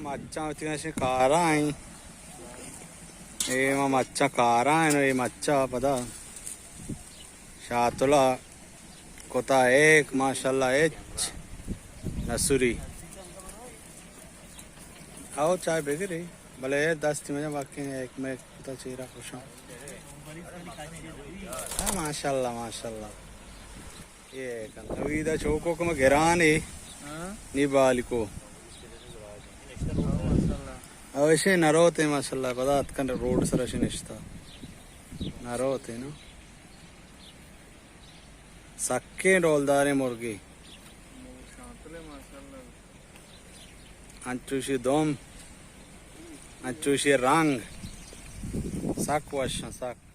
مچاں وتی کشیں کاراں ایں۔ اے ما مچاں کاراں ایں، اے مچاں پدا شاتلا کتا ایک، ماشاءاللہ ہچ نسوری۔ او چائے بگری، بلے اے دستی مجا باقی ایک میں کتا چیرا خوشاں۔ ہاں، ماشاءاللہ، ماشاءاللہ۔ اے کن۔ اویدا چوکو کم گران اے۔ ہاں۔ نی بالکو۔ ماشاءاللہ۔ او اشے نروتے ماشاءاللہ، پدا اتکن روڈ سر اشے نشتا۔ نروتے نا۔ سکیں ڈولداریں مرگے۔ انچوشی دم، انچوشی رنگ۔ سک وشاں، سک۔